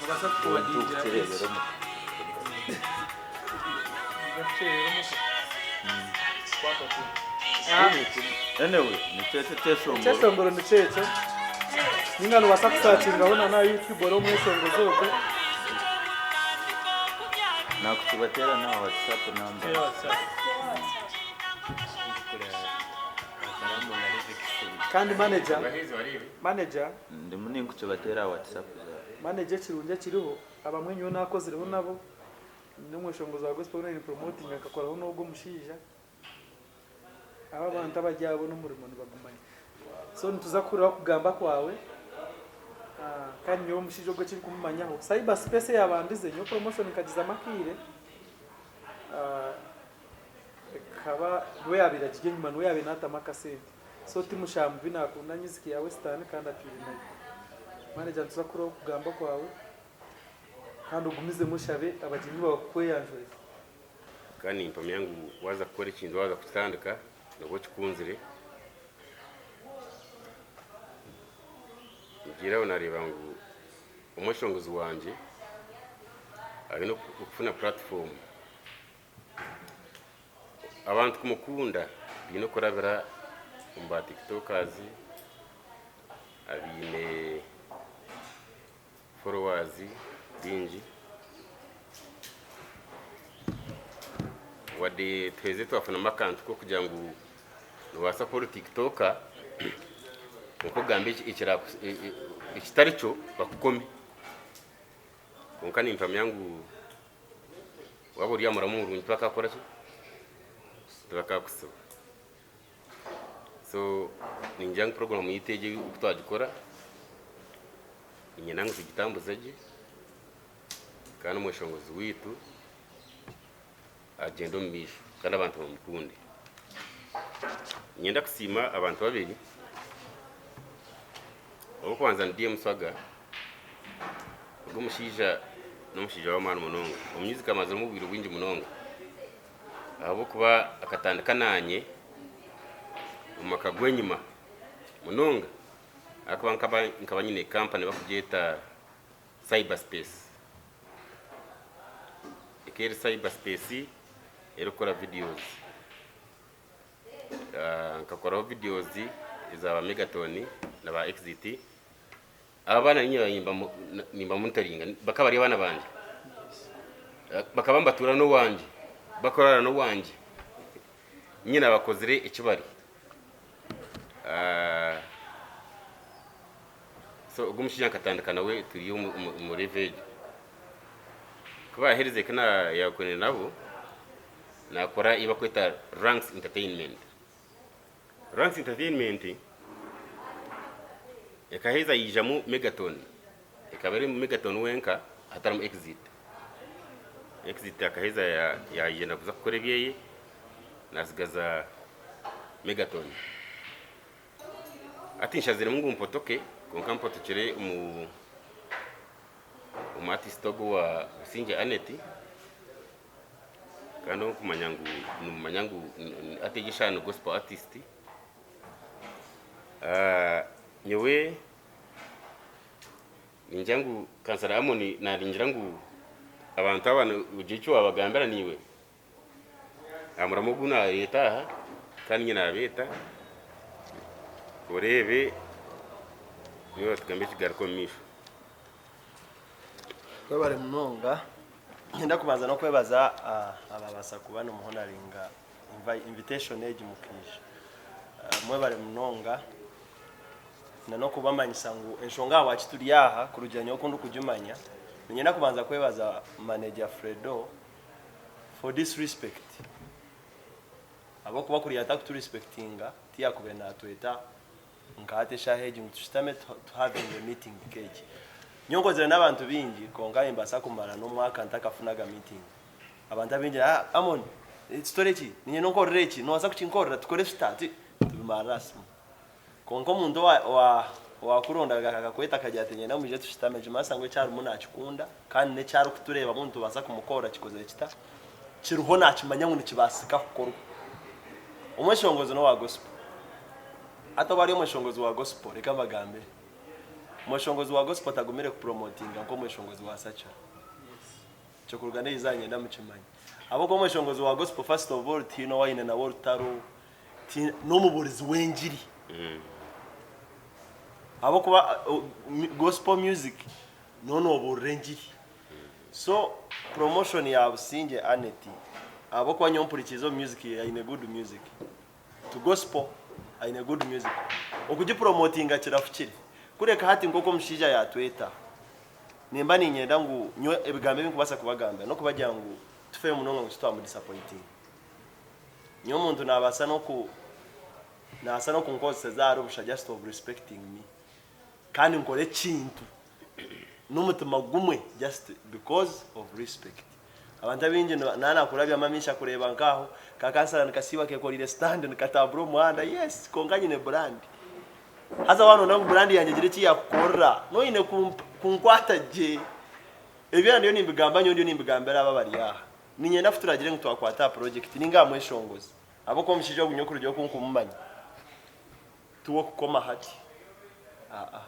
Nobaasa kuforwardingira Tukukireebera eki. omuka. Noija kukireebera omuka. Kwata ku. Ah, Anyway, nikyo ekyo ekyeshongoro. Ekyeshongoro nikyo ekyo. Ninga nobaasa kusakingaho na n'aha YouTube ori omweshongozi ogwo. Nakukibateera n'aha WhatsApp number. Yeah, WhatsApp. Kandi manager, manager, Ndimu ninkukibateera aha WhatsApp zaawe. manager ekirungi ekiriho abamwe nyowe nakozireho nabo ndi omweshongozi wa gospel ni promotinga nkakoraho n'ogwo omushaija aba abantu abari abo n'omurimo nibagumanya so nituza kuhurira okugamba kwawe ah, kandi nyowe omushaija ogwo ekinkumunyaho cyber space eyabandize nyowe promotion nkagizamu akaire ah, Ekaba niwe yaabaire agiri enyima, niwe yaabaire naatamu akasente. So ti mushamubi naakunda music ya western kandi atwire nayo. Manager nituza kuhurira okugamba kwawe kandi ogumizemu oshabe abagyenyi baawe kukweyanjurira. Kandi nimpamya ngu waaza kukora ekintu waaza kukitandika nooba okikunzire. Ngiire aho naareeba ngu omweshongozi wangye aine kufuna puratifomu. Abantu kumukunda baine kurabira omu ba tiktokers abaine followers baingi wadde tuheze twafunamu akantu k'okugira ngu nobaasa kuba ori tiktoker kwonka ogambe ekitari kyo bakukome kwonka nimpamya ngu Waaba ori aha murimo murungi tibakakukora ki? Tibakakusiba. So ningira ngu puroguraamu yaitu egi oku twagikora, niinyenda ngu tugitambuze gye kandi omweshongozi waitu agyende omu maisho kandi abantu bamukunde. Niinyenda kusiima abantu babiri, ow'okubanza ni DM Swaga. Ogu omushaija n'omushaija w'amaani munonga. Omu music amaziremu obwire bwingi munonga ahabw'okuba akatandika naanye omu mwaka gw'enyima munonga ahakuba nkaba nkaba nyine kampani bakugyeta Cyber Space. Ekaba eri Cyber Space erikukora videos. Nkakoraho videos eza ba Megatone na ba Exit. Aba baana niinye nimbamonitoringa, bakaba bari abaana bangye, bakaba nibatuura n'owangye, bakuraara n'owangye, niinye naabakozire eki bari. So ogwo omushaija nkatandika nawe turi omu level egyo. Ku baaherize ku naayahukaine nabo, naakora ei barikweta Ranks Entertainment. Ranks Entertainment ekaheza yaijamu Megaton, ekaba erimu Megaton wenka hatarimu Exit. Exit akaheza yagyenda kuza kukora ebyeye nasigaza Megaton. Hati nshaziremu ngu mpotoke kwonka mpotokire omu omu artist ogu owa Busingye Annet. Kandi orikumanya ngu nimumanya ngu hati egi eshaaha ni gospel artist. Nyowe ningira ngu Kansara Amon naringira ngu abantu aba ogira eki wabagambira naiwe aha murimo ogu nareeta aha kandi nyine nabeeta oreebe niiwe oratugambe ekigaruka omu maisho. Webare munonga. Niinyenda kubanza n'okwebaza ababaasa kuba nimuhonaringa invitation egi mukaija. Mwebare munonga na n'okubamanyisa ngu enshonga ahabwaki turi aha kurugiirira nyowe oku ndikugimanya, niinyenda kubanza kwebaza manager Fredo for this respect ahabw'okuba kuri yatakuturespectinga tiyakubaire natweta Nka hati eshaaha egi ngu tushutame tuhavinge meeting nk'egi. Nyowe nkozire n'abantu baingi kwonka nimbaasa kumara n'omwaka ntakafunaga meeting. Abantu abaingi ah Amon tutore ki? Niinyenda onkorere eki, noobaasa kukinkorera? Tukore tuta? Tubimarira aha simu. Kwonka omuntu owaakurondaga akakweta akagira ati niinyenda mwije tushutame nikimanyisa ngu eki arimu naakikunda kandi n'eki arikutureebamu nitubaasa kumukorera kikozire kita? Kiriho naakimanya ngu nikibaasika kukorwa. Omweshongozi n'owa gospel. Hati obu ari omweshongozi wa gospel, reka mbagambire. Omweshongozi wa gospel tagumire kupromotinga nk'omweshongozi wa secular. Ekyo kuruga n'eizooba niinyenda mukimanye. Ahabw'okuba omweshongozi wa gospel first of all tihaine ou aine nawe orutaro, tihaine, n'omubuurizi w'engiri. Ahabw'okuba gospel music nooba noobuurira engiri. So promotion ya Busingye Annet ahabw'okuba nyowe mpurikiize omu music ye aine good music. To gospel aine good music. Okugipromotinga kirafukire. Kureka hati nk'oku omushaija yaatweta, nimba niinyenda ngu nyowe ebigambo ebi ndikubaasa kubagambira n'okubagira ngu tufeyo munonga ngu titwamudisappointinga. Nyowe omuntu naabaasa n'oku naabaasa n'okunkozeseza ahari busha just of respecting me. Kandi nkore ekintu n'omutima gumwe just because of respect. Abantu abaingi naaba nakurabyamu amaisho akureeba nk'aho, ka kansara nikasiiba kekoreire stand nikatambura omu muhanda, yes kwonka nyine brand. Haza waaba noyenda ngu brand yangye egire eki yakukorera, nooba oine kunkwata gye. Ebyo ndiyo nimbigamba nyowe ndiyo nimbigambira abo abari aha. Niinyenda ku turagire ngu twakwata aha project ninga aha mweshongozi, ahabw'okuba omushaija ogu nyowe kurugira oku nkumumanya, tiw'okukoma hati. Aa.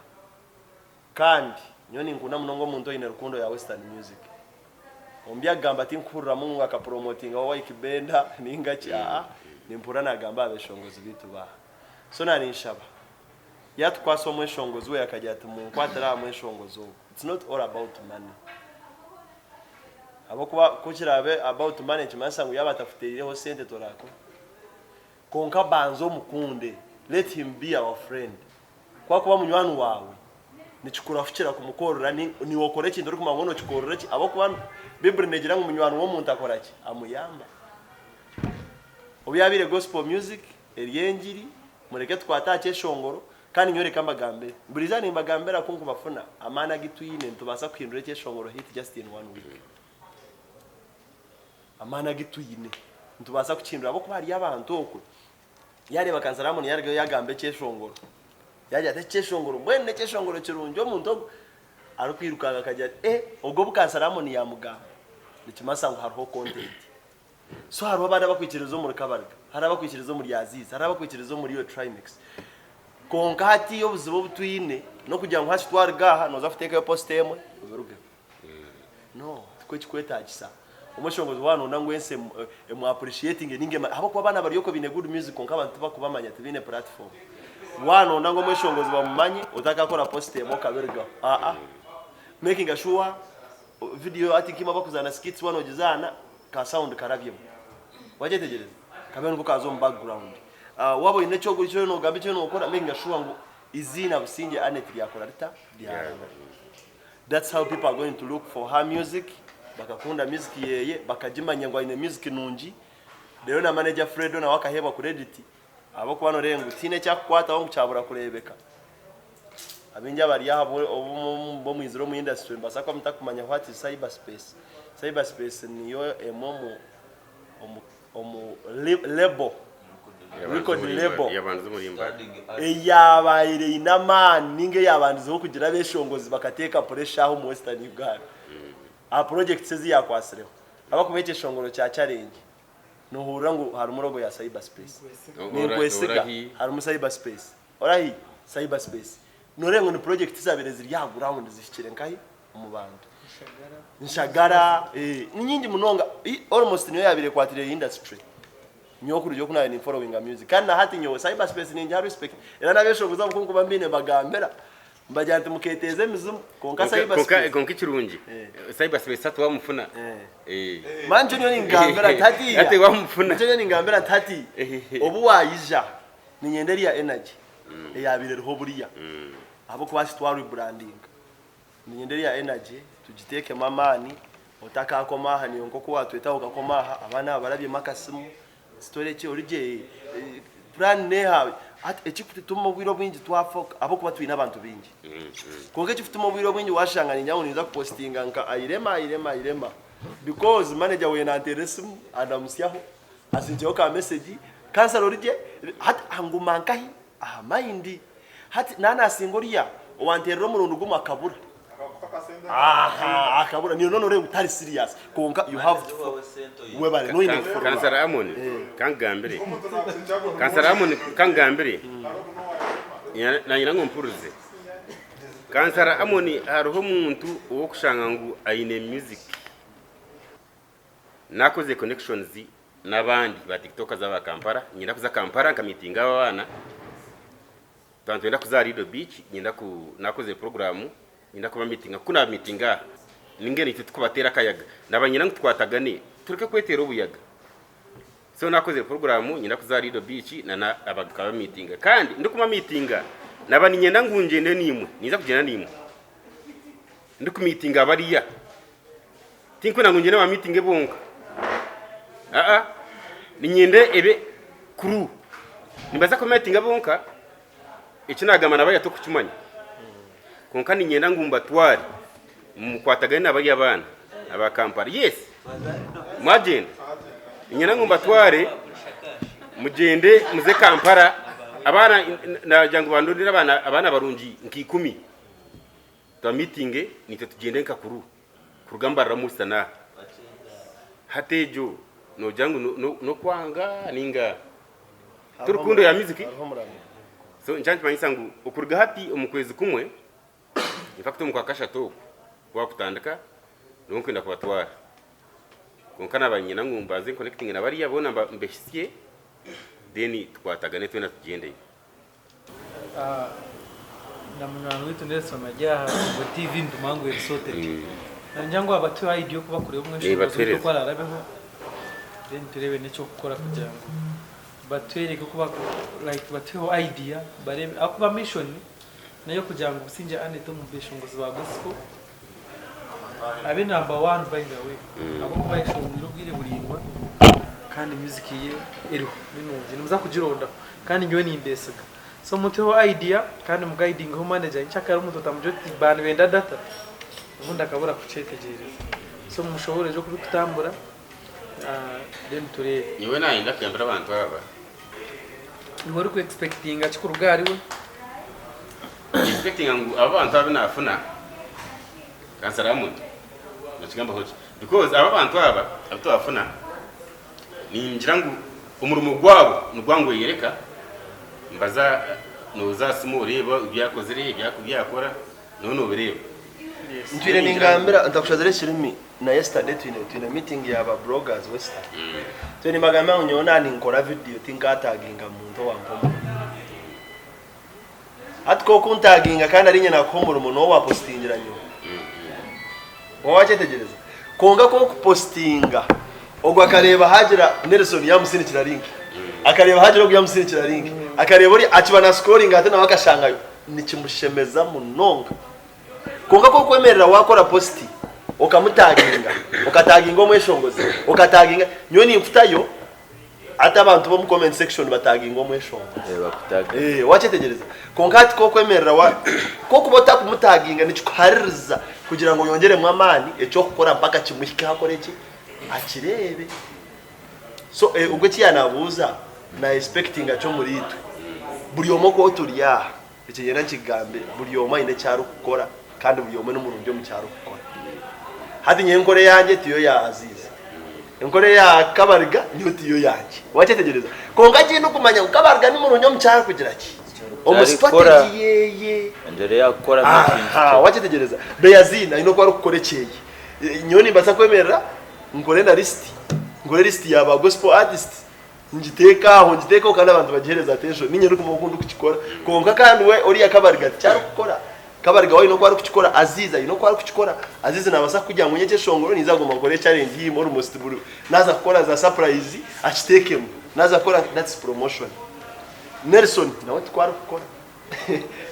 Kandi nyowe ninkunda munonga omuntu oine rukundo ya western music. Omu bi akugamba tinkuhuriramu ngu akapromotinga wa Ykee Benda ninga ki aa nimpurira nagamba aha beshongozi beitu baaha. So naninshaba yatukwasa omweshongozi we akagira ati munkwatire aha mweshongozi ogu. It's not all about money. Ahabw'okuba ku kiraabe about money nikimanyisa ngu yaaba atakuteireho sente torakora. Kwonka banza omukunde, let him be our friend. Ku akuba munywani waawe, nikikurahukira kumukorera, niiwe okora ekintu orikumanya ngu nokikorera ki, ahabw'okuba Baiburi neegira ngu munywani w'omuntu akora ki? Amuyamba. Obu yaabaire gospel music eri engiri, mureke tukwate aha kyeshongoro, kandi nyowe reka mbagambire, buri izooba nimbagambira ku nkubafuna, amaani agu twine nitubaasa kuhindura ekyeshongoro hit just in one week. Amaani agu twine nitubaasa kukihindura ahabw'okuba hariyo abantu okwe Yaareeba Kansara Amoni yaarugayo yaagamba ekyeshongoro. Yaagira ati, Ekyeshongoro, mbwenu n'ekyeshongoro kirungi omuntu ogu arikwirukanga akagira ati, Eh, ogwo obu Kansara Amoni yaamugamba, nikimanyisa ngu hariho content. So hariho abandi abakwikiririza omuri Kabarega, hariho abakwikiririza omuri Aziz, hariho abakwikiririza omuri iyo Trimix. Kwonka hatiiya obuzibu obu twine n'okugira ngu hati twaruga aha nooza kuteekayo post emwe obirugeho. No, tikwo ekikwetagisa. Omweshongozi waaba noyenda ngu ensi emu appreciatinge ninga emanye ahabw'okuba abaana bari okwo baine good music kwonka abantu tibakubamanya tibaine platform. Waaba noyenda ngu omweshongozi bamumanye otakakora post emwe okabirugaho. Aa. Makinga sure video hati nkaimwe abakuzaana skits waaba nogizaana ka sound karabyemu. Wagyetegyereza? Kabe niko kaaza omu background. Waaba oine eki oriyo nogamba eki oriyo nokora makinga sure ngu eiziina Busingye Annet ryakora rita? Ryaraba. That's how people are going to look for her music, bakakunda music yeye, bakagimanya ngu aine music nungi, reero na manager Fredo nawe akaheebwa credit ahabw'okuba noreeba ngu tihaine ekyakukwataho ngu kyabura kureebeka. Abaingi abari aha obu mwizire omu industry nimubaasa kuba mutakumanya what is cyber space. Cyber space niyo emwe omu omu omu label, record label eyaabaire eine amaani ninga eyaabandizeho kugira abeshongozi bakateeka pressure aha omu Western Uganda aha projects ezi yaakwatsireho. Ahabw'okuba ekyeshongoro kya challenge noohurira ngu harimu logo ya cyber space. Ninkwesiga harimu cyber space. Orahi? Cyber space. Nooreeba ngu ni projects ezaabaire ziri aha ground zihikire nkahi? Omu bantu. Nshagara, ni nyingi munonga. Almost niyo yaabaire ekwatire industry. Nyowe okurugira oku naabaire ninforowinga music. Kandi na hati nyowe cyber space ningiha respect. Era n'abeshongozi abo ku nkuba mbaine mbagambira, mbagira nti mukeeteeza emizimu kwonka cyber space. Kwonka ekirungi, cyber space hati wamufuna. Mani nikyo nyowe ningambira nti hatiiya, Hati wamufuna. nikyo nyowe ningambira nti hati obu waayija niinyenda eriya energy eyaabaire eriho buriya ahabw'okuba hati twa rebrandinga. Niinyenda eriya energy tugiteekemu amaani, otakaakoma aha niiwe nk'oku waatweta okakoma aha, abaana aba barabyemu akasimu, story ki ori gye, plan n'eha, hati ekikutuma obwire obwingi twafa ahabw'okuba twine abantu baingi. Kwonka ekikutuma obwire obwingi waashanga niinyija ngu ninza kupositinga nka Airema, Airema, Airema because manager weeye nanteerera esimu andamutsyaho, asinkireho ka message, kansara ori gye, hati anguma nkahi? Aha mind. Hati nanasinga oriya owanterera omurundi gumwe akabura. Aha akabura niyo nono oreeba ngu tari serious kwonka you have to webare noine kufurura. Kansara Amon kankugambire Kansara Amon kankugambire nanyenda ngu ompurize. Kansara Amon hariho omuntu ow'okushanga ngu aine music nakoze connections n'abandi ba tiktokers aba Kampala, niinyenda kuza Kampala nka meetinga aba abaana, twaba nitwenda kuza aha Lido Beach niinyenda ku nakozire program niinyenda kuba meetinga ku naba meetinga aha ninga naitwe tukubateera akayaga naba niinyenda ngu tukwatagane tureke kweteera obuyaga. So nakozire program niinyenda kuza aha Lido Beach na na aba tukaba meetinga kandi ndikuba meetinga naba niinyenda ngu ngyende naimwe, ninza kugyenda naimwe ndikumiitinga bariya. Tinkwenda ngu ngyende ba meetinge bonka. Aa, niinyenda ebe crew. Nimbaasa kuba meetinga bonka, eki naagamba na bariya tokukimanya. Kwonka niinyenda ngu mbatware mukwatagane na bariya abaana aba Kampala. Yes, mwagyenda. Niinyenda ngu mbatware mugyende muze Kampala, abaana naagira ngu bandondere abaana abaana barungi nka ikumi. Tubamiitinge naitwe tugyende nka crew. Kuruga Mbarara Musa na hati egyo nogira ngu n'okwanga ninga ti rukundo ya music? So nikyo nikimanyisa ngu okuruga hati omu kwezi kumwe in fact omu kwakashatu oku kwakutandika niho nkwenda kubatwara. Kwonka naba niinyenda ngu mbanze nconnectinge na bariya boona mbehitsye then tukwatagane twena tugyendeyo. Na munywani waitu Nelson ari aha Ngwe TV nitumuha ngu eri sorted. Ningira ngu abatuhe idea oku bakureeba omweshongozi waitu oku ararabeho then tureebe n'ekyokukora kugira ngu batwereke oku baku like batuheho idea bareebe ahakuba mission n'eyokugira ngu Busingye Annet omu beshongozi ba gospel abe number one by the way ahabw'okuba ayeshongwire obwire buraingwa kandi music ye eriho ni nungi nimuza kugirondaho kandi nyowe nimbesiga so muteho idea kandi mu guidingeho manager nkyakare omuntu otamugira oti ba nibenda data obundi akabura kukyetegyereza so mumushoboororere oku bikutambura then tureebe. Nyowe nayenda kugambira abantu aba. Iwe oriku expectinga ki kuruga ahariwe? Expectinga ngu aba bantu abu nafuna kansara Hammond nokigambaho ki? Because aba bantu aba abu twafuna ningira ngu omurimo gwabo nigwangweyereka mbaza noza aha simu oreeba ebi akozire ebi yakora nowe nobireeba. Ntwire ningambira ntakushazire ekirimi na yesterday twine twine meeting ya ba bloggers western twine nimbagambira ngu nyowe naninkora video tinkataginga muntu owampa omurimo hati kokuntaginga kandi arinye nakuha omurimo niwe wapositingira nyowe Waba wakyetegyereza kwonka kokupositinga ogwo akareeba hagira Nelson yamusindikira link akareeba hagira ogu yamusindikira link akareeba ori akiba na scrolling ate nawe akashangayo nikimushemeza munonga Kwonka ku orikwemerera waakora positi okamutaginga, okataginga omweshongozi, okataginga, nyowe ninkutayo hati abantu b'omu comment section bataginga omweshongozi. Eh, bakutaga. Eh, wakyetegyereza? Kwonka hati ku orikwemerera wa ku orikuba otakumutaginga nikikuhaririza kugira ngu oyongyeremu amaani eky'okukora mpaka kimuhikeho akore ki? Akireebe. So eh, ogwo eki yaanabuuza na expectinga ki omuriitwe? Buri omwe oku turi aha. Eki niinyenda nkikugambe, buri omwe aine eki arikukora kandi buri omwe ni murungi omu ki arikukora. Hati nyowe enkora eyangye tiyo ya Aziz, enkora eya Kabariga nyowe tiyo yangye. Wakyetegyereza? Kwonka kiine okumanya ngu Kabariga ni murungi omu ki arikugira ki? Omu strategy yeye. Engyero ei arikukoramu ekintu Aha, kye. wakyetegyereza? Beyazine aine oku arikukora ekyeye. Nyowe nimbaasa kwemerera nkore na lisiti, nkore lisiti ya ba gospel artists Ngiteeke aho, ngiteeke aho kandi abantu bagiheereze attention. Niinye ndikumanya oku ndikukikora. Kwonka kandi we oriya Kabariga tikyo arikukora. Kabariga we aine oku arikukikora, Aziz aine oku arikukikora. Aziz naabaasa kukugira ngu nyekyeshongoro ninza kuguma nkore challenge him almost buri naaza kukora za surprise akiteekemu. Naaza kukora that's promotion. Nelson nawe tikwo arikukora.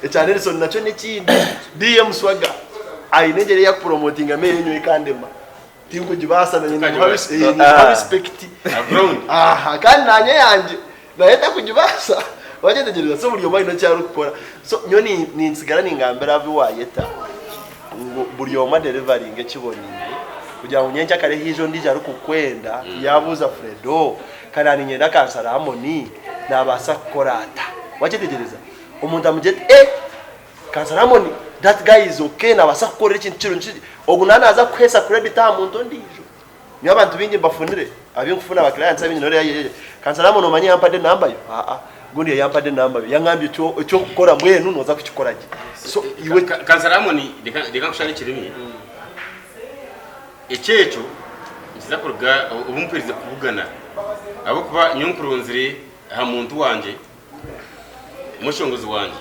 Ekya Nelson nakyo n'ekindi. DM Swagger aine engyeri ei arikupromotingamu eye nyowe ekandema. Tinkugibaasa nanye nimuha res- eh, nimuha respect. Aha, kandi nanye eyangye nayo takugibaasa. Wakyetegyereza? So buri omwe aine eki arikukora. So nyowe ni- nintsigara ningambira abu waayeta ngu buri omwe adeliveringe ekiboniire kugira ngu nyenkyakare haija ondiijo arikukwenda yaabuuza Fredo ka naaniinyenda kansara Harmony naabaasa kukora ata? Wakyetegyereza? Omuntu amugire ati, eh! Kansara Harmony that guy is okay nabaasa kukukorera ekintu kirungi ogu naaba naaza kukuheesa credit aha muntu ondiijo. Nyowe abantu baingi mbafunire abinkufuna ba clients abaingi noreeba yeyeye Kansara Harmony omanya yampadde enamba yo? Aa Gundi yayampadde enamba ye yangambye eky'okukora mbwenu nooza kukikora gye. So iwe. Kansara Amon reka nkushare ekirimi. Ekyekyo nikiza kuruga obu mperize kubugana ahabw'okuba nyowe nkuronzire aha muntu wangye, omweshongozi wangye.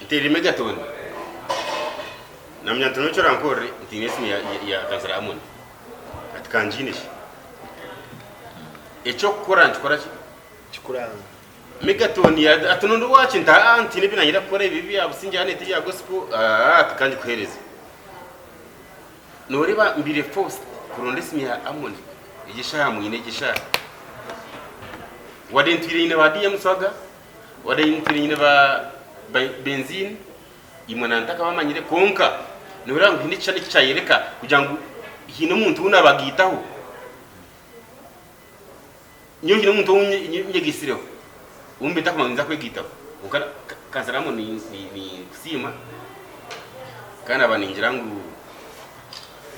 Nteerire Megatoni namanya nti n'eki orankorere ntiine esimu ya Kansara Amon. Ati kangiine shi. Eky'okukora nikikora ki? Kikuranga. Megatoni ati nondi waaki nti aa ntiine ebi nanyenda kukora ebi ebya Busingye Annet ebya gospel aa ati kangikuheereze. Nooreeba mbaire forced kuronda esimu ya Amon egi eshaaha mwine egi eshaaha. Wadde ntwire nyine ba DM Swaga, wadde ntwire nyine ba Benzine, Imwe na ntakabamanyire, kwonka noreeba ngu haine ekishushani eki kyayereka kugira ngu haine omuntu ou nabagaitaho. Nyowe haine omuntu ou nyegaitsireho ou mbaire ntakumanya ngu ninza kwegaitaho. Kwonka Kansara Amon ninkusiima kandi naba ningira ngu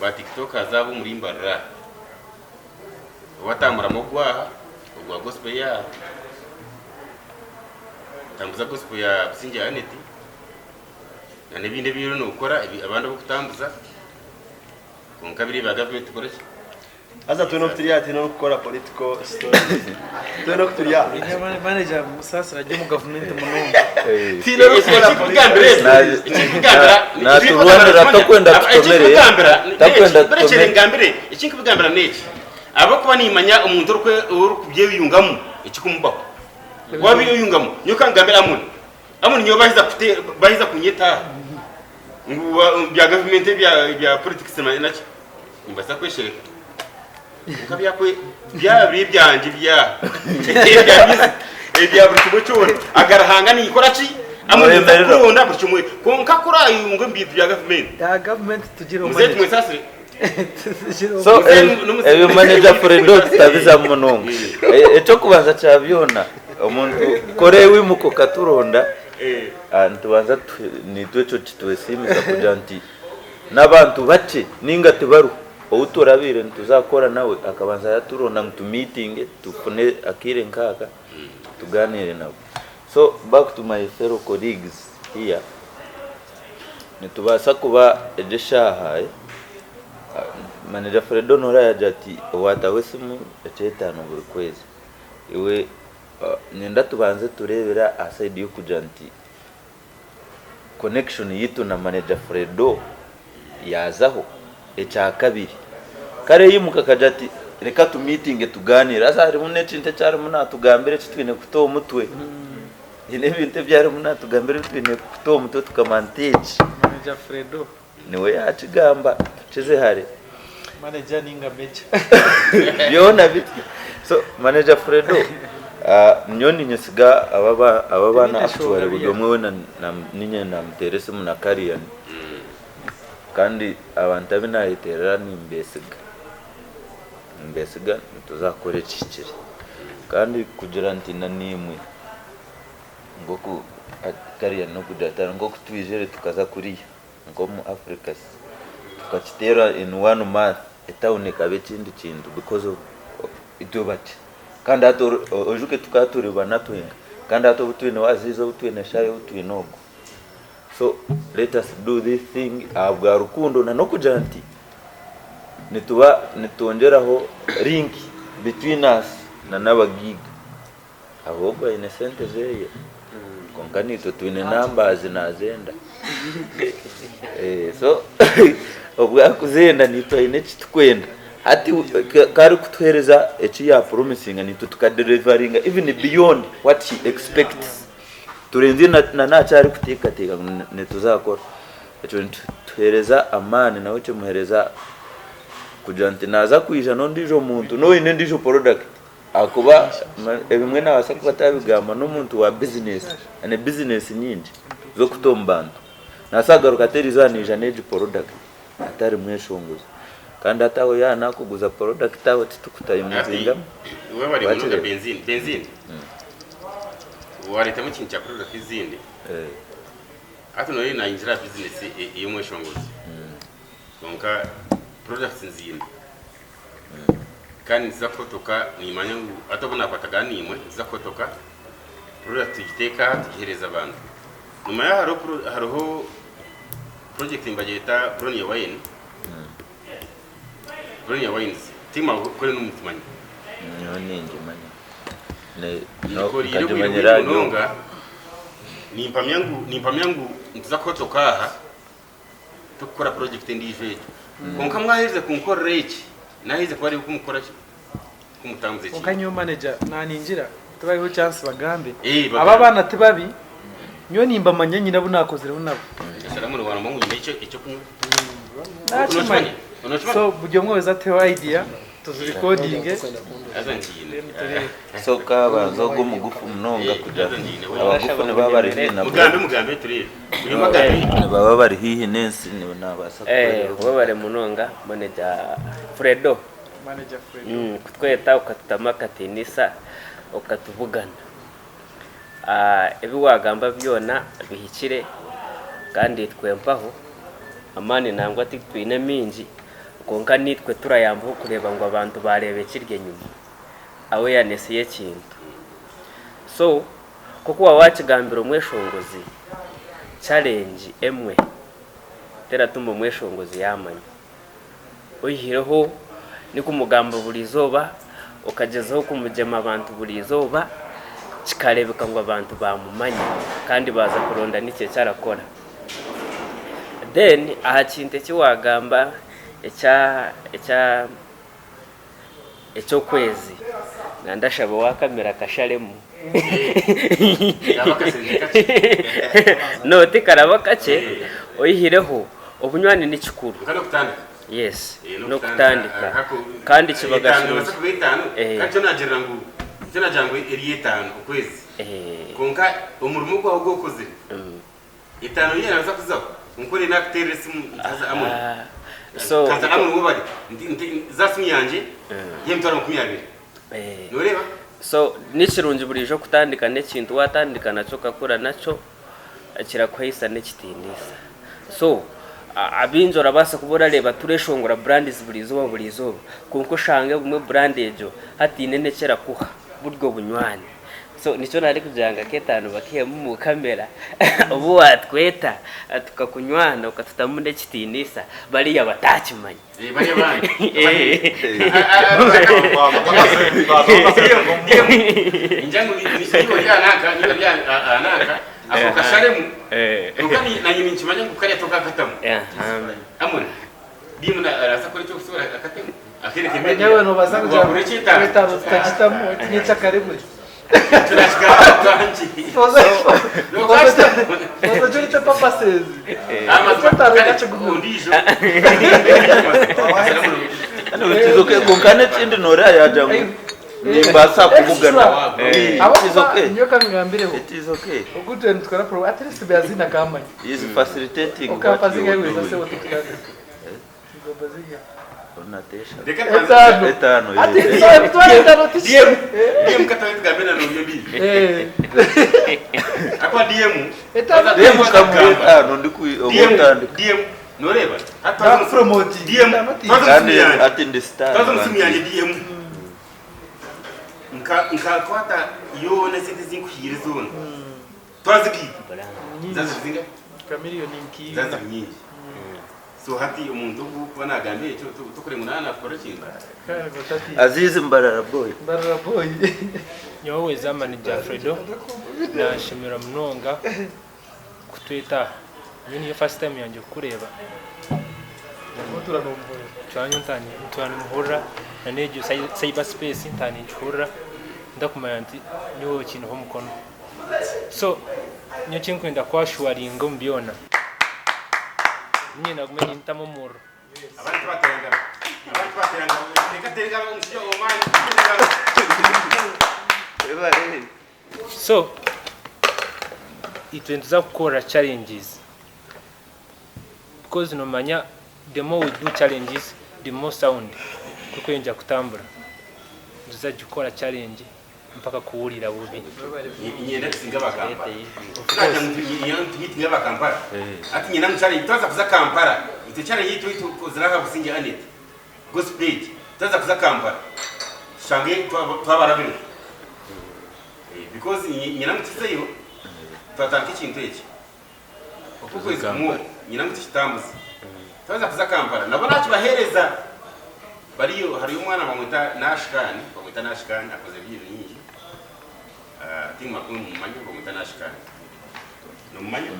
ba tiktokers abo omuri Mbarara watamburamu ogwaha ogwa gospel yaha Tambuza gospel ya Busingye Annet na n'ebindi ebi oriyo nokora abandi abu okutambuza kwonka biri ebya gavumenti tukore ki? Haza twena oku turi aha tihaine orikukora political stories. Twena oku turi aha. Manager Musaasira ari omu gavumenti munonga. Tihaine orikukora political stories. Naturwanira tokwenda tutomere, takwenda tutomere. Ekinkubigambira n'eki ahabw'okuba nimanya omuntu orikubyeyungamu ekikumubaho. Wabyeyungamu nyowe kangambire Amoni, Amoni nyowe baheza kute baheza kunyeta aha ngu bya gavumenti ebya ebya politics naki nimbaasa kweshereka kwonka byakwe byaba biri ebyangye ebya ebya music ebya buri kimwe kyona aga Ruhanga ninkora ki Amoni ninza Noyemerera. kukuronda buri kimwe kwonka ku orayunga omu bintu bya gavumenti Ya gavumenti tugireho muzeeyi manager. tumwesaasire. Tugireho So Muzeeyi ebyo manager Fredo tutabizamu munonga. Ekyokubanza kya byona omuntu kora ewimuka okaturonda nitubanza nitwe ekyo kitwesiimisa kugira nti n'abantu bakye ninga tibariho ou turabaire nituza kukora nawe akabanza yaturonda ngu tumiitinge tufune akaire nkaaka tugaaniire nabo. So back to my fellow colleagues here, nitubaasa kuba egi eshaaha manager Fredo noora yaagira ati waataho esimu eky'etaano buri kwezi. Iwe niinyenda tubanze tureebere aha sayidi y'okugira nti connection yaitu na manager Fredo yaazaho. Ekyakabiri, kare yaimuka akagira ati reka tumiitinge tugaaniire. Haza harimu n'ekintu eki arimu naatugambira eki twine kuta omu mutwe. Haine ebintu ebi arimu naatugambira ebi twine kuta omu mutwe tukamanya nti eki Manager Fredo. niwe yaakigamba tukize hare. Manager ninga major. Byona bityo. So manager Fredo, nyowe niinyesiga aba abaana actually buri omwe weena niinye naamuteera esimu na Karian. Kandi abantu abu naayeteerera nimbesiga, nimbesiga nituza kukora ekihikire. Kandi kugira nti na naimwe nk'oku kariya n'okugira ati nk'oku twizire tukaza kuriya nk'omu Africa tukakiteera in one month etawuni ekaba ekindi kintu because of itwe bakye. Kandi hati oijuke tukaba turi bana twenka kandi hati obu twine Aziz, obu twine Shayo, obu twine ogu. So let us do this thing ahabwa rukundo na n'okugira nti nituba nitwongyeraho link between us na n'abagaiga. Ahabw'okuba aine sente zeye kwonka naitwe twine numbers nazenda. So obu arikuzenda naitwe aine eki turikwenda. Hati ku arikutuheereza eki ya promisinga naitwe tuka deliveringa even beyond what he expects. Turinzire na n'aha ki arikuteekateeka ngu nituza kukora. Ekyo nikituheereza amaani nawe kimuheereza kugira nti naaza kwija n'ondiijo muntu n'oine endiijo product ahakuba ebimwe naabaasa kuba atabigamba n'omuntu wa bizinesi aine bizinesi nyingi z'okuta omu bantu. Naabaasa kugaruka ati eriizooba naija n'egi product atari mweshongozi kandi hati aho yaaba naakuguza product aho titukutayimuzingamu. Hati webare munonga Benzine. Benzine. Wareetamu ekintu kya product ezindi. Hati noreeba nayingira aha business ey'omweshongozi. Kwonka products nziine. Kandi niziza kuhotoka nimanya ngu hati obu nakwatagana naimwe niziza kuhotoka. Product tugiteeka aha tugiheereza abantu. Noomanya hariho pro hariho project nibagyeta Bronia Wine, Bronia Wines tiimu aho kuri nimukimanya. Nyowe ningimanya. Ne- no- Ngikoriire obwire bwingi nkagimanyira ahari munonga, nimpamya ngu nimpamya ngu nituza kuhotoka aha tukukora project endiijo egyo. Kwonka mwaherize kunkorera eki, naherize kubareeba oku mukukora ki? Oku mukutambuza Kwonka ekintu. nyowe manager naningira tibariho chance bagambe. Eh, Aba bagambe. abaana tibabi nyowe nimbamanya nyine abu nakozireho nabo. Salaamu niwaramba ngu nyine ekyokunywa. Nakimanya. Onokimanya? So buri omwe weza ateho idea tuzirekodinge Haza nkiine. then turebe. So kabanza ogwo omugufu munonga Eh, kugira haza ngiine. abagufu nibaba bari haihi na Mugambe mugambe turebe. Buri omwe agambe. nibaba bari haihi n'ensi nabaasa Eh, kukorera webare munonga manager Fredo. Manager Fredo. Kutweta okatutamu akatinisa okatubugana. Ah, ebi wagamba byona bihikire kandi itwe mpaho amaani nangwa titwine mingi kwonka nitwe turayambaho kureeba ngu abantu bareeba ekiri enyima. Awareness y'ekintu. So nk'oku waaba wakigambira omweshongozi, challenge emwe teratuma omweshongozi yamanya. Oihireho nikumugamba buri izooba, okagyezaho kumugyema abantu buri izooba, kikareebeka ngu abantu baamumanya kandi baaza kuronda niki eki arakora. Then aha kintu eki waagamba ekya ekya eky'okwezi, nandashaba owaakamera akasharemu. Kaba akasente kakye. No, tikaraba kakye, oihireho obunywani ni kikuru. Kwonka n'okutandika. Yes, Eh, n'okutandika. Kandi kibaga Etaano kirungi. neebaasa kuba etaano. Eh. Kandi nikyo naagirira ngu nikyo naagira ngu eri etaano okwezi. Eh. Kwonka omurimo gwawe ogu okozire, etaano yoona neebaasa kuzaho kwonka orenda nakuteerera esimu nti haza Amon. Ah, so Haza Amon webare nti nti za simu yangye y'emitwaro 20. Eh. Nooreeba? So nikirungi buriijo kutandika n'ekintu watandika nakyo okakura nakyo kirakuhaisa n'ekitiinisa. So abaingi orabaasa kuba orareeba tureshongora brands buriizooba buriizooba kwonka oshange obumwe brand egyo hati haine n'eki erakuha buri obunywani. So nikyo narikugira ngu ak'etaano bakeihemu omu kamera obu watweta tukakunywana okatutamu n'ekitiinisa bariya bataakimanya. Bariya abandi. Ningira ngu niiwe ori aha nanka, niiwe ori aha nanka, ako kasharemu, kwonka nanye ninkimanya ngu kariya tokakatamu. Amon, Dimu arabaasa kukora eky'okusobola akatemu, akeereka Manya we nobaasa kugira wakora eky'etaano. etaano tutagitamu n'ekyakare buri. Turashika ahangi. Toza kyo nikyo purposes. Amazima kare ondiijo. It is okay kwonka n'ekindi nooreeba yaagira ngu nimbaasa kubugana. It is okay. Nyowe kangambireho. It is okay. Ogu twe nitukora pro at least byazina kamanya. He is facilitating what Okapazinga you are weza doing. se otukutandika. Ngobazinga. Onatesha. Reka Etaano. Etaano. Ati yes. so emitwaro etaano ti DM DM katabe tugambe na n'oburyo mbi. Eh. Akwa DM. Etaano. DM kamuha etaano DM ndikutandika. DM noreeba. Nakupromoting. DM. Etaano ti. Kandi ati ndi star. Twaza omu simu yangye DM. Nka nkakwata yoona esente zinkuhiire zoona. Twazigiita. Zaza zinga? Kamiliyoni nkiina. Zaza nyingi. So hati omuntu ogu kuba nagamba ekyo tokureba ngu naaba nakukora ekintu. Aziz Mbarara boy. Mbarara boy. Nyowe Zamani Jafredo nashemera munonga kutweta aha. Nyowe niyo first time yangye kukureeba. Cwanyu ntuura nimuhurira na n'egyo cyber space ntuura ningihurira ndakumanya nti nyowe okiineho omukono. So nyowe ekinkwenda ku assuringa omu byona, niinyenda kugume nintamu omuriro. Abandi tibateera ngaro. Abandi tibateera ngaro. Reka ateere engaro omushaija ow'amaani. Teera engaro. So itwe nituza kukora challenges because nomanya the more we do challenges the more sound kurikwija kutambura. Nituza kugikora challenge mpaka kuwurira bubi. Niinyenda kusinga aba Kampala. Twagira ngu tumiitinge aba Kampala. Hati niinyenda ngu challenge twaza kuza Kampala, itwe challenge yaitu ei tukozire aha Busingye Annet Gospel egi, twaza kuza Kampala tushange twabarabirwe. Because nyina ngu tuzeyo twatandika ekintu eki oku okwezi kumwe oku nyina ngu tukitambuze twaza kuza Kampala nabo nakibahereza bariyo hariyo omwana bamweta Nash Khan bamweta Nash Khan akozire video nyingi I think mwakuba nimumumanya bamweta Nash Khan nomumanya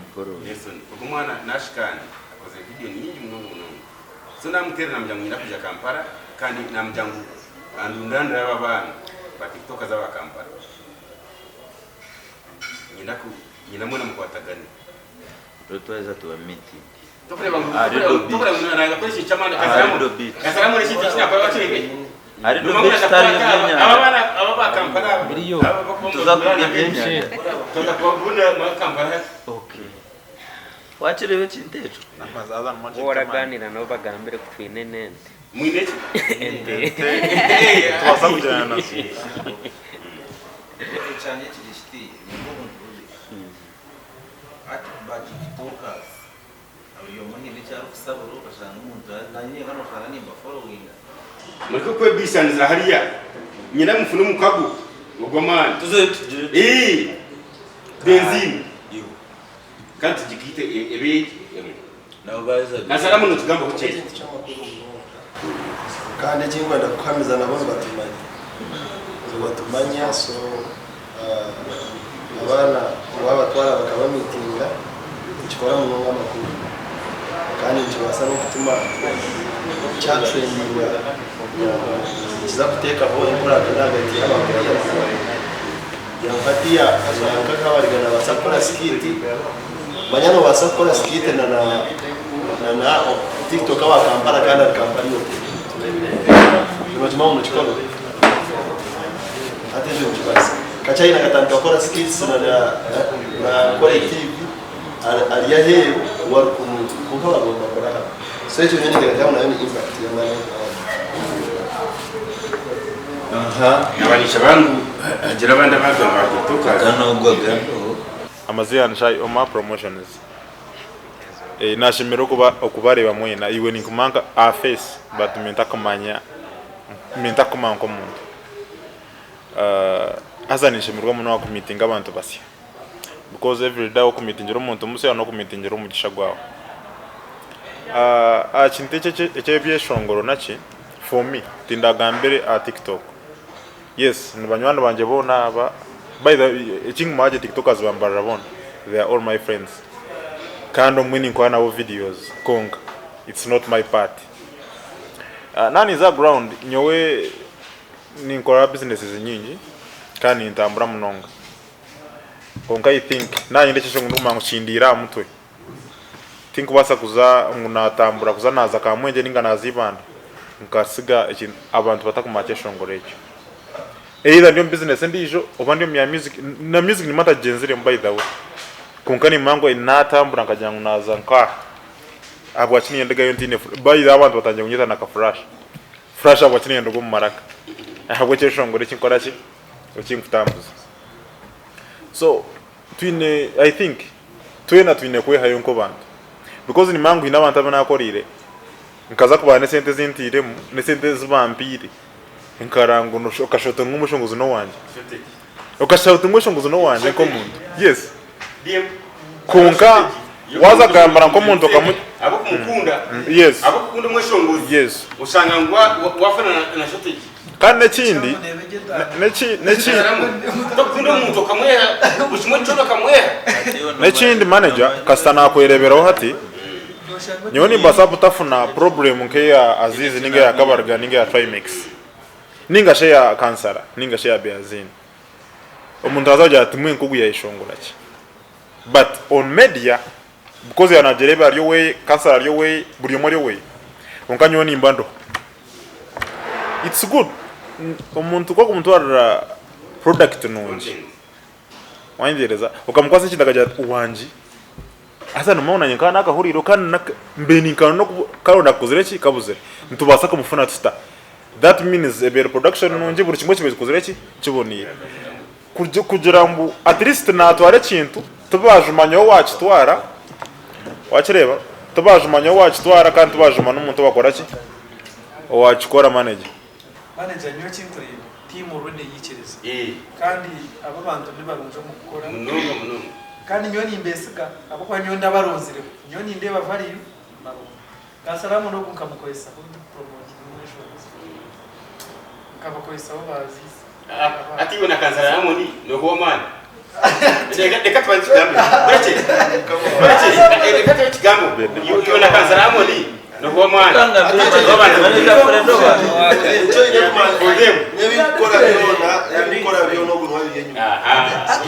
Nelson ogu omwana Nash Khan akozire video nyingi munonga munonga so namuterera namugira ngu nyina kwija Kampala kandi namugira ngu Andundanire aba abaana ba tiktokers aba Kampala. Nyina ku nyina mwena mukwatagane. Rero twaheza tuba meeting. Tokureba ngu Aha tokureba Rido ngu tokureba Beach. ngu naza kukora ekintu ky'amaani Aha Kasaramu Rido Beach. Kasaramu n'ekintu eki nakora wakirebe. Aha Rido Noma ngu Beach naza tariyo kukwata aba ebyenyanja. aba baana aba ba Kampala aba Biriyo. aba bakuba Tuza kurya ebyenyanja. Tuza kubabuna muri Kampala. Okay. Wakireba ekintu ekyo? Woraganira nabo bagambire ku twine n'ente. Mwine ki? Ente. Tubaasa kugyenda nazo. Ekyangye kiri kiti, ninga obuntu bubi. Hati ba tiktokers buri omwe haine eki arikusabira okashanga omuntu nanye nyenka noshanga nimba followinga. Mureke kwebeisaniriza hariya. Nyine mufune omukago ogw'amaani. Tuzeyo tugire tuti. Ee, benzine. Kandi tugigaite ebe Nabo baaheza Nasaramu nitugambaho ki? Ekintu ky'amakuru munonga. Kandi ekinkwenda kukuhamiza nabo nibatumanya. Nibatumanya so abaana wabatwara bakabamitinga nikikora munonga amakuru. Kandi nikibaasa n'okutuma kyatrendinga nikiza kuteekaho enkoragana ahagati y'abantu Kugira ngu hatiya nka Kabariga nabaasa kukora skit, manya nobaasa kukora skit na na tiktoka wa Kampala kandi ari Kampala yote. Nokimanya ngu nikikora? Hati ekyo nikibaasika. Kachaina akatandika kukora skits na na Nkore TV ari aheeru we ari kunuuka kwonka abagabo nibakora hamwe. So ekyo nyowe ninteekateeka ngu nayo ni impact y'amaani. Nabanisha bangu hagira abandi abagamba ba tiktokers. Ganogwa gano. Amaziina ni Shai Omar Promotions. Nashemererwa okuba okubareeba mwena iwe ninkumanya nka aha face but nintakumanya nintakumanya nk'omuntu. Haza ninshemererwa munonga ku meetinga abantu basya because everyday okumitingira omuntu musya n'okumitingira omugisha gwawe. Aha kintu eki eky'ebyeshongoro naki for me tindagambire aha tiktok. Yes ni banywani bangye boona aba, by the way ekinkumanya gye tiktokers bambarira boona they are all my friends kandi obumwe ninkora nabo videos kwonka it's not my part. Naaba ninza aha ground nyowe ninkora businesses nyingi kandi nintambura munonga kwonka I think naaba nyine ekyeshongoro ndikumanya ngu kindiire aha mutwe Tinkubaasa kuza ngu naatambura kuza naaza Kamwengye nainga naaza Ibanda nkatsiga abantu batakumanya kyeshongoro ekyo. Either ndi omu bizinesi endiijo oba ndi omu bya music, na music nimba ntagigyenziremu by the way, kwonka nimanya ngu naatambura nkagira ngu naaza nk'aha, ahabwaki nindegayo ntaine, by the way abantu batandikire kunyeta na ka flash, flash ahabwaki niinye nduga omu maraka, ahabw'ekyeshongoro eki nkora ki, eki nkutambuza. So Twine I think twena twine kwehayo nk'obantu because nimanya ngu haine abantu abu nakoreire nkaza kubara n'esente ezi ntairemu n'esente ezi bampiire nkarora ngu okashusha oti ngu omushongozi n'owangye okashusha oti ngu omushongozi n'owangye nk'omuntu yes kwonka waaza kugambira nk'omuntu okamu yes yes Kandi n'ekindi, n'ekindi manager kasita nakwereberaho hati, nyowe nimbaasa butafuna problem nk'eya Aziz ninga eya Kabarga ninga eya Trimix ninga shi eya Kansara ninga shi eya Beazine. Omuntu araza kugira ati mbwenu nk'ogu yayeshongora ki? But on media because yaaba nagireeba ari oweye, Kansara ari oweye, buri omwe ari oweye, kwonka nyowe nimba ndiho. It's good omuntu ku orikumutwarira product nungi wayetegyereza okamukwasa ekintu akagira ati wangi haza nomanya ngu nanye nkaba nakahuriireho kandi mbaire ninkana noku kakozire ki kabuzire nitubaasa kumufuna tuta that means ebaire production nungi buri kimwe kibaire kikozire ki kiboniire kugira ngu at least natwara ekintu tibajuma nyowe owakitwara wakireeba tibajuma nyowe owakitwara kandi tibajuma n'omuntu owakora ki owakikora manager. Manager nyowe ekinkureeba. Tiimu already eyiikiriza. Kandi abo abantu nibarungi omu kukora. Munonga munonga. Kandi nyowe nimbesiga ahabw'okuba nyowe ndabaronzireho. Nyowe nindeeba value barungi. Kansala Amon ogu nkamukozesaho ndi kupromotinga omweshongozi. Nkabakozesaho baaziisa. Hati iwe na Kansala Amon noha ow'amaani? Reka tubanze tukigambe. Orekye. Orekye. Reka tubanze tukigambe. Iwe na Kansala Amon noha ow'amaani?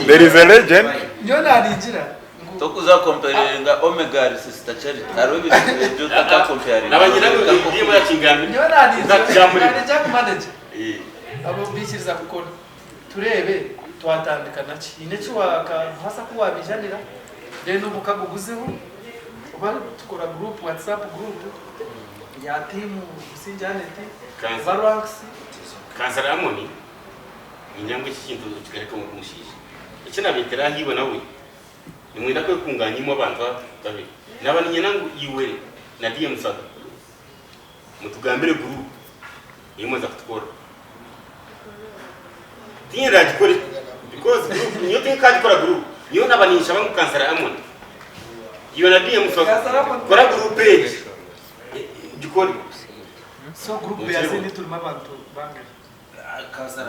There is a legend. Nyowe naningira ngu. Tokuza comparinga Omega ahari Sister Charity. Hariho ebintu ebi otaka comparinga. Nyowe naningira ngu manager abo bikiriza kukora tureebe twatandika naki. Haine eki wakabaasa ku wabijanira then omukago guzeho oba tukora group WhatsApp group ya team Busingye Annet oba Ranks. Kansara Amoni niinyenda ngu eki kintu okigarukeho nk'omushaija. Eki nabeetera aha iwe nawe, nimwenda kwekunganya imwe abantu aba babiri. Naaba niinyenda ngu iwe na DM Saga mutugambire guruupu ei mwaza kutukorera. Tiinye ndagikore because guruupu nyowe tinkagikora guruupu. Nyowe naaba ninshaba ngu Kansara Amoni iwe na DM Saga kora guruupu egi gikore. So group ya Zenith turimu abantu bangahi?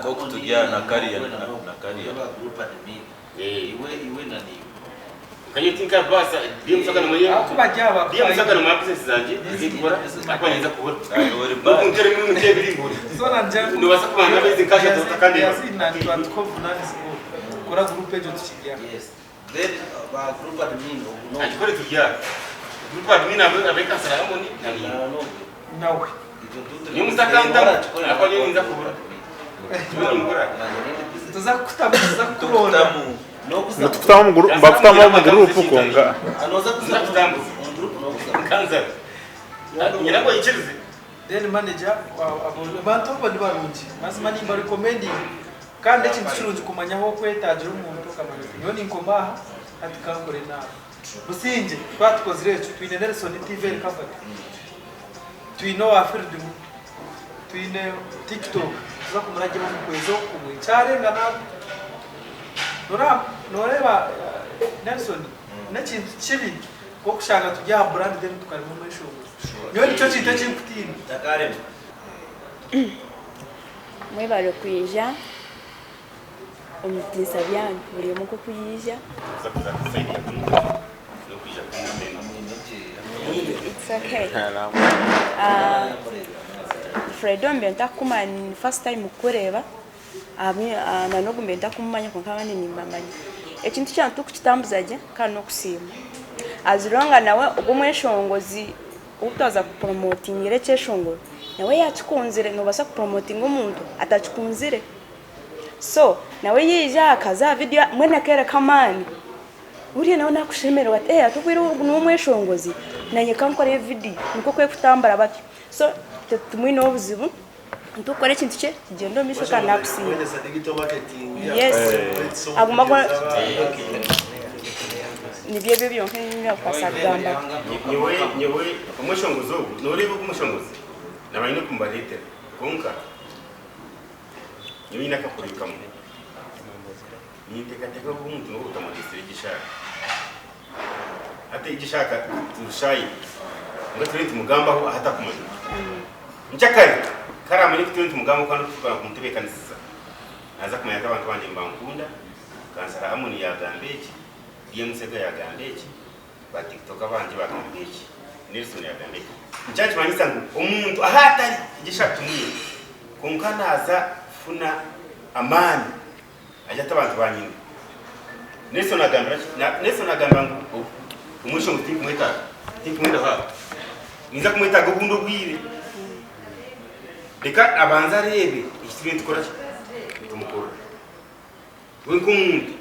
Nk'oku turi aha na kariya na kariya. So nangira ngu ya Zenith nituba tukobuvunanizibwa kukora group egyo tukiri aha. Nawe. Nituza kukutamu nituza kukuronda. Nitukutamu omu group, nibakutamu omu group kwonka. Then manager abantu abo nibarungi mazima nimba recommending kandi ekintu kirungi kumanya ahu okwetagira omuntu okamanya oti nyowe ninkoma aha hati kankore naha. Busingye twaba tukozire ekyo twine Nelson TV eri covered, twine owa Field twine TikTok tuza kumuragira omu kwezi oku kumwe kyarenga nawe noreeba Nelson n'ekintu kibi nk'okushanga turi aha brand then tukarema omweshongozi nyowe nikyo kintu ekinkutiina. Mwebare kwija omu bitiinisa byanyu buri omwe nk'oku yaija. It's okay. Fredo mbe ntakukumanya ni first time kukureeba na n'ogu mbe ntakumumanya kwonka abandi nimbamanya. Ekintu kyanu turikukitambuza gye kandi n'okusiima. As long nawe ogwo omweshongozi ou twaza kupromotingira ekyeshongoro nawe yakikunzire, nobaasa kupromotinga omuntu atakikunzire. So nawe yaija akaza aha vidiyo mbwenu akeereka amaani, buriya nawe nakushemererwa ati hati obwire ogu niwe omweshongozi nanye kankore vidiyo nikwo kwekutambura batyo. So itwe titumwineho obuzibu, nitukora ekintu kye kigyende omu maisho kandi nakusiima. Yes, agume akore nibyo ebyo byonka ebi nakubaasa kugambaho. Nyowe nyowe omweshongozi ogu noreeba ogu omushongozi naba nyine kumubareetera kwonka nyowe nyine akakoryo kamwe ninteekateeka ngu omuntu nobu otamureetsire egyo eshaaha hati egyo eshaaha tushaayo mbwenu turiyo nitumugambaho ahu atakumanya nkyakare karamanya ku turiyo nitumugambaho kandi tukaba kumutebeekanisiza naaza kumanya nti abantu bangye nibankunda kansara Amon yaagamba eki DM Sega yaagamba eki ba tiktoka bangye baagamba eki Nelson yaagamba eki nikyo nikimanyisa ngu omuntu ahu atari egyo eshaaha tumwine kwonka naaza kufuna amaani Agira ati abantu banyine. Nelson agambira ki? Nelson agamba ngu omwishiki ngu tinkumwetaaga. Tinkumwenda haaha. Ninza kumwetaaga obundi obwire. Reka abanze areebe eki turiyo nitukora ki? Nitumukorera. We nk'omuntu,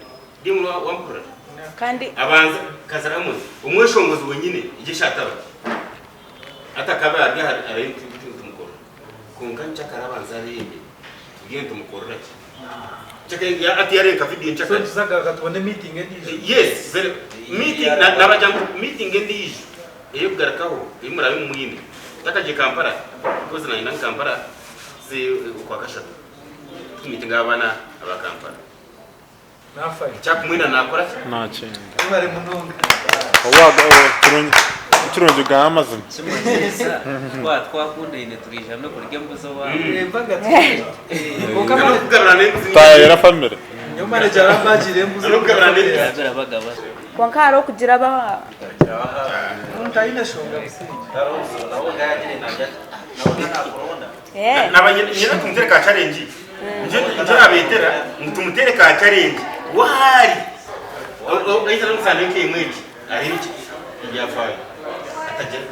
Dimu wampurira? Kandi Abanze Kazaramuzi, omweshongozi wenyine, egyo eshaataba. Atakabe ari aha ariyo nitumukorera. Kwonka nkyakare abanze areebe turiyo nitumukorera ki. Nkyakare ati yareeba nka video So nkyakare. nituza kugaruka tubone meeting endiijo. Yes, very meeting na nabagira ngu meeting endiijo ey'okugarukaho ei muraabe mumwine ntakagiire Kampala because nayenda ngu Kampala tuzeyo okwakashatu. Tumitinga abaana aba Kampala. Kyakumwina nakora ki? Nakyenda. Webare munonga. Kirungi gamba amazima. Kimanyisa twaba twakundaine turiija n'okurya embuzi owaabo. Embaga Kwonka N'okugabirana embuzi. Tayera family. Nyowe manager arambagiire embuzi. N'okugabirana embuzi. Birabagaba. Kwonka hariho okugira aba Omuntu aine eshonga busingye. Eh. Naba nyine tumutere ka challenge. Nje nabetera ngu tumutere ka challenge. Wari. Oita n'omusano nk'emwe egi. Aheri ki? Ebyafayo. Atagira.